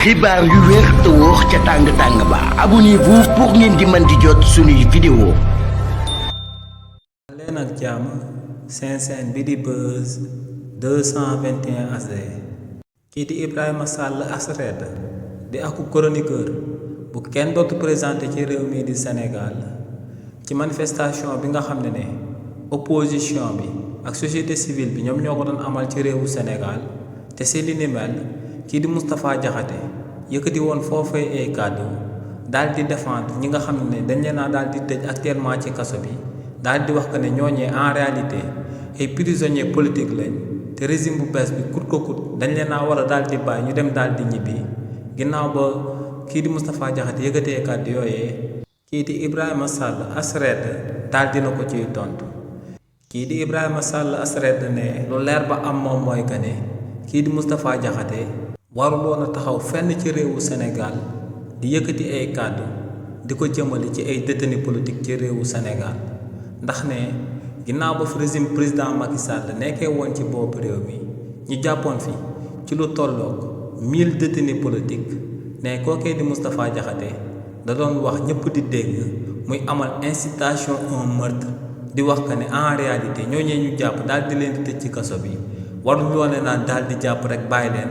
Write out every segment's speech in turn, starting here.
xibaar yu wér te wóor ca tàng ba abonnez-vous pour ngeen di mën di jot suñuy vidéo. leen ak jàmm seen bi di Buzz 221 HD kii di Ibrahima Sall Asred di aku chroniqueur bu kenn dootu présenté ci réew mi di Sénégal ci manifestation bi nga xam ne opposition bi ak société civile bi ñoom ñoo ko doon amal ci réewu Sénégal te si li ni mel kii di Moustapha Diakhaté yëkkati woon foofee ay kàddu daal di défendre ñi nga xam ne dañ leen a daal di tëj actuellement ci kaso bi daal di wax que ne ñooñee en réalité ay prisonniers politiques lañ te régime bu bees bi kut ko kut dañ leen a war a daal di bàyyi ñu dem daal di ñibbi ginnaaw ba kii di Moustapha Diakhaté yëkkatee kàddu yooyee kii di Ibrahima Sall Asred daal dina ko ciy tontu kii di Ibrahima Sall Asred ne lu leer ba am moom mooy que ne kii di Moustapha Diakhaté waruloon a taxaw fenn ci réewu Sénégal di yëkkati ay kàddu di ko jëmale ci ay détenus politiques ci réewu Sénégal ndax ne ginnaaw ba fi régime président Macky Sall nekkee woon ci boobu réew mi ñu jàppoon fi ci lu tolloog 1000 détenus politiques ne kookee di Moustapha Diakhaté da doon wax ñëpp di dégg muy amal incitation un meurtre di wax que ne en réalité ñooñee ñu jàpp daal di leen di tëj ci kaso bi waruñu woon naa daal di jàpp rek bàyyi leen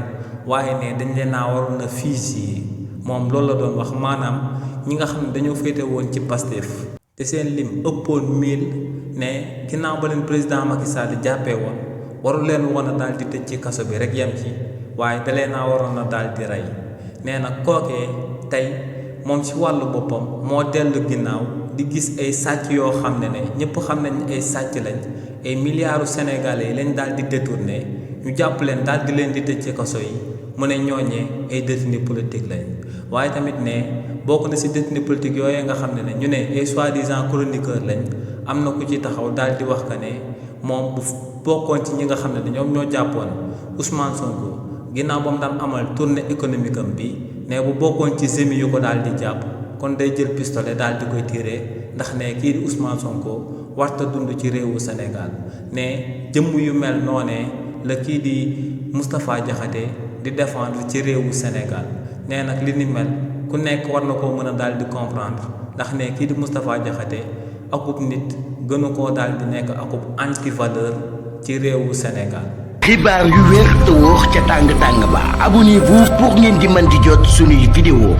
waaye ne dañ leen naa waroon a fusiller moom loolu la doon wax maanaam ñi nga xam ne dañoo féete woon ci Pastef te seen lim ëppoon 1000 ne ginnaaw ba leen président Macky Sall jàppee woon waru leen woon a daal di tëj ci kaso bi rek yem ci waaye da leen naa waroon a daal di rey nee na kookee tey moom ci wàllu boppam moo dellu ginnaaw di gis ay sàcc yoo xam ne ñëpp xam nañ ay sàcc lañ ay milliards sénégalais yi lañ daal di détourné ñu jàpp leen daal di leen di tëj ci kaso yi mu ne ñooñee ay détenus politiques lañ waaye tamit ne bokk na si détenus politiques yooyu nga xam ne ñu ne ay soi-disant chroniqueur lañ am na ku ci taxaw daal di wax que ne moom bu bokkoon ci ñi nga xam ne ñoom ñoo jàppoon Ousmane Sonko ginnaaw ba mu daan amal tournée économique am bi ne bu bokkoon ci zemi yu ko daal di jàpp kon day jël pistolet daal di koy tiré ndax ne kii di Ousmane Sonko warta dund ci réewu Sénégal ne jëmm yu mel noonee la kii di Moustapha Diakhaté di défendre ci réewu Sénégal nee nag li ni mel ku nekk war na koo mën a daal di comprendre ndax ne kii di Moustapha Diakhaté akub nit gënu koo daal di nekk akub anti valeur ci réewu Sénégal. xibaar yu wér te wóor ca tàng ba abonnez-vous pour ngeen di mën di jot suñuy vidéo.